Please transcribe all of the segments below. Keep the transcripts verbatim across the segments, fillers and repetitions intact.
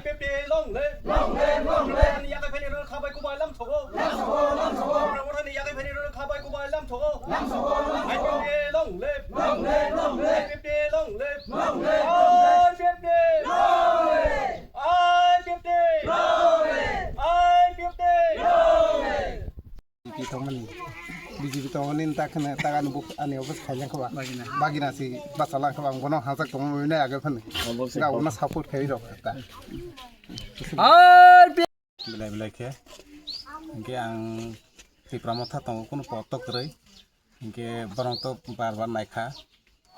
P P long live. Long live, long live. Ani yakai phani ro khabai kubai lam thogo. Lam thogo, lam thogo. Ro ni yakai phani ro khabai kubai lam thogo. Lam thogo, lam thogo. I P P long live. Long live, long live. I P P long live. Long live, long live. I P P. Long live. I P P. Long live. I P P. Long live. B J P tongmani, B J P tongmani tak khna tak ani buk ani office khaijak kha ba. Bagina. Bagina si basa lang kha ba, ang bono hajak tongmani age phani. Obviously. Ga bono support khai rok ta. Belai belai khe. Hingke ang Tipra Motha tongo, kunu pot tok kwrwi. Hingke borok to bar bar naikha.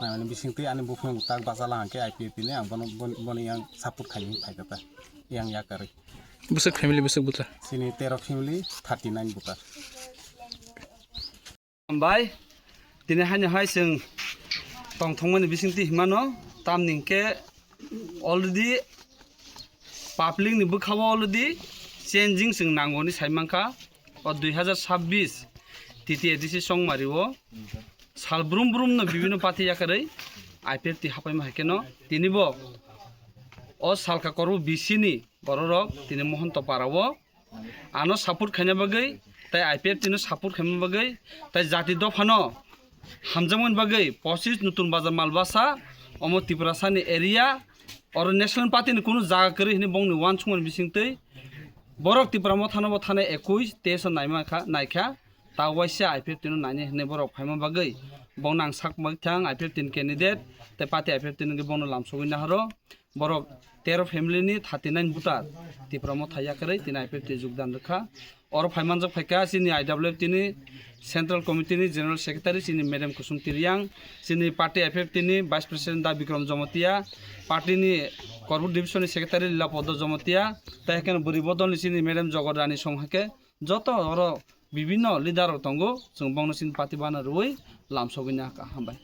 Naimani bisingtwi ani buphang tak basa lang khe I P F T ni ang bono, bon-, boni yang support khaini phaikha ta. Yang yakarwi. Bwswk family bwswk bwtla? Chini tero family, thirty nine voter. Hambai, tini haino hai chwng tongthokmani bisingtwi himano, tamni hwnkhe already public ni bwkha-o already changing chwng nango hinwi sai mankha. O dui hazar sabbish T T A D C Chongmari o sal brum brum no bibino party yakarwi I P F T hapaima hai kheno tini bo o salka kormo B C ni bororok tini Mohonto para o ano support khaina bagwi, tai I P F T no support khaima bagwi, tai jati dophano hamjakmani bagwi pochis Nutun Bazar Malbasa, omo Tiprasani area, oro National Party ni kunu jaga kwrwi hwnwi bongni uansukmani bisingtwi borok Tipra Mothano bo thani ekush teis o naima kha, naikha, ta waisa I P F T no naini hwnwi borok phaima bagwi bongno ang sak bai thang I P F T ni candidate, tei party I P F T ni bongno lamsogwi nahoro. Borok tero family ni thirty nine voter Tipra Motha yakarwi tini I P F T jogdan rwkha. Oro phaimanjak phaikha chini I W F T ni Central Committee ni General Secretary chini Madam Kusum Tiriang, chini party I P F T ni Vice President Da Bikram Jomotia, party ni Korbuk Division ni Secretary Lila Podo Jomotia, tei haikhe bwrwi bodol ni chini Madam Jogot Rani Song haikhe joto oro bibinno leader rok tongo, chwng bongno chini party bana rwui lamsogwi nahakha. Hambai.